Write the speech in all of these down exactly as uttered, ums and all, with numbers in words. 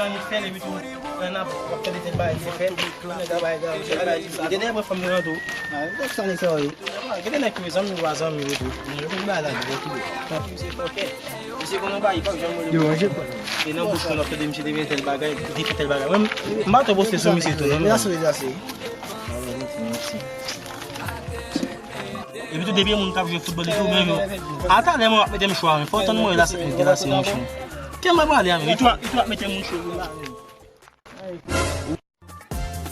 Annik fè l epi tou, nan ap ap tande tèt bagay ki fèt. Nèg la bay gade, se bagay ki sa. Gen nèg mwen fanm nan tou. Ah, sa nèg sa yo ye. Gen nèg ki zanmi yo, pa zanmi yo tou. Yo konn bagay la, yo ki bon. Misye fòkè. Misye konn yon bagay, pa janm wè. Yo, manje kwa. E nan bouch mwen, ap tande misye te gen tèl bagay, li fè tèl bagay. Mwen, m pa twò poste sou misye tou, non. Mèsi, mèsi. Epi tou, depi moun k ap jwe foutbòl epi ou menm yo. Atalè mwen ap mete m cho a, men fò w tann mwen la, se mwen ki la, se mwen cho. Kè mwen prale a, men li tou ap, li tou ap mete moun cho la, men.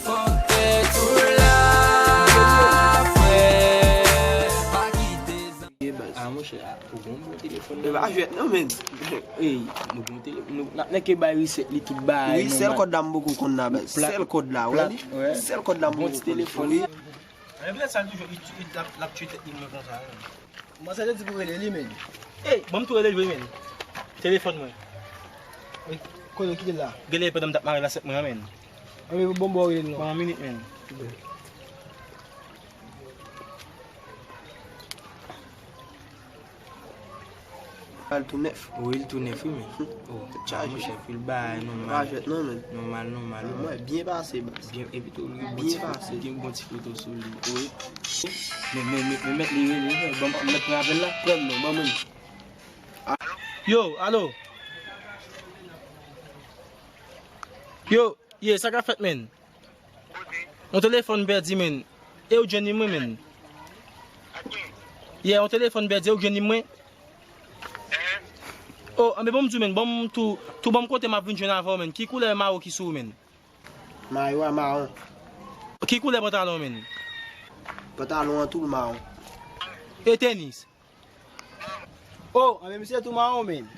Fòk tèt ou la, frè. Pa kite zan- Ah, monchè, ah, ou gon bon telefòn. E pa jwèt non, men. Ey, nou gon telefòn. Nou, n ap nèk bay reset li tout bagay. Wi, sèl kòd la m poko konn la, baz. Sèl kòd la, wè li. Sèl kòd la m poko konn. Bon ti telefòn. Wi. Ann vle sa l toujou, li, li, l ap, l ap tchwe tèt li mwen konsa, wi. Mwen sa te di pou rele li, men. Ey, ban m tou rele l vre, men. Telefòn mwen. Wi, kote w kite l la? Genlè pandan m t ap mare lasèt mwen an, men. Ann bon bò rele l non. Ban yon minit, men. Al tou nèf. Wi, li tou nèf, wi, men. Oh, tèt chaje. Monchè, pil bagay nòmal. Pa jwèt non, men. Nòmal, nòmal, wi. Mwen, byen pase, baz. Byen, epi tou, li gen bon ti foto, li gen bon ti foto sou li. Wi. Men, men, men, men mèt li rele, wi, men. Ban m mèt pran apèl la. Pran non, ban mwen. Yo, alo. Yo, ye, sa k ap fèt, men? Yon telefòn pèdi, men. E ou jwenn li mwen, men. Yeah, yon telefòn pèdi, e ou jwenn li mwen. Oh, anben, bon, m di w, men, bon, m tou, tou bon, m kote m ap vin jwenn avè w, men. Ki koulè mayo ki sou ou, men? Mayo a mawon. Ki koulè pantalon, men? Pantalon an tou mawon. E tenis? Oh, anben, misye tou mawon, men.